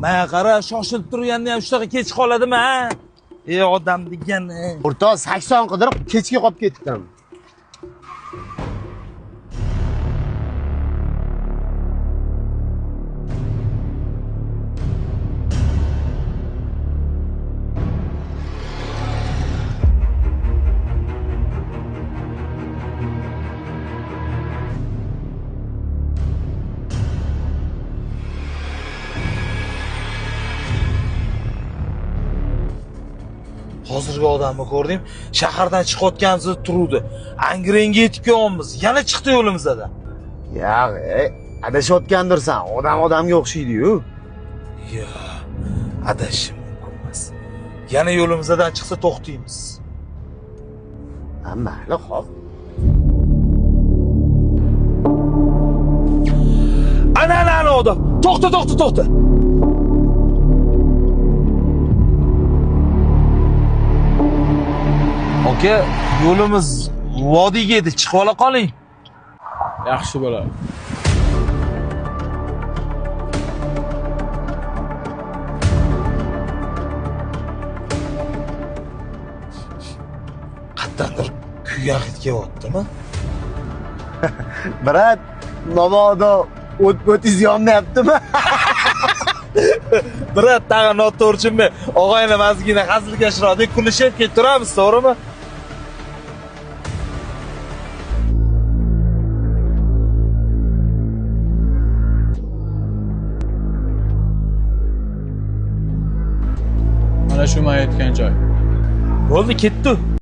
Mana qara, shoshilib turganda ham shunaqa kech qoladimi, ha? Ey odam degani. O'rtoq 80 qidirib kechga qolib ketdim. Hozirgi odamni ko'rdim, shahardan chiqayotganimizda turuvdi. Angrenga yetib kelyapmiz, yana chiqdi yo'limizdan. Yo'q, adashayotgandirsan. Odam odamga o'xshaydi-yu. Yo, adashishim mumkin emas. Yana yo'limizdan chiqsa to'xtaymiz. Ha, mayli, xo'p. Ana, ana, ana odam. To'xta, to'xta, to'xta. Aka, yo'limiz vodiyga edi, chiqib ola qoling. Yaxshi bo'ladi. Qayerdandir kuygan hid kelyaptimi? Brat, mabodo o't-o'tingiz yonmayaptimi? Brat, tag'in noto'g'ri tushunma. Og'ayni ozgina hazilkashroq, kulishib ketaveramiz, to'g'rimi? Mana shu men aytgan joy. Bo'ldi, ketdi.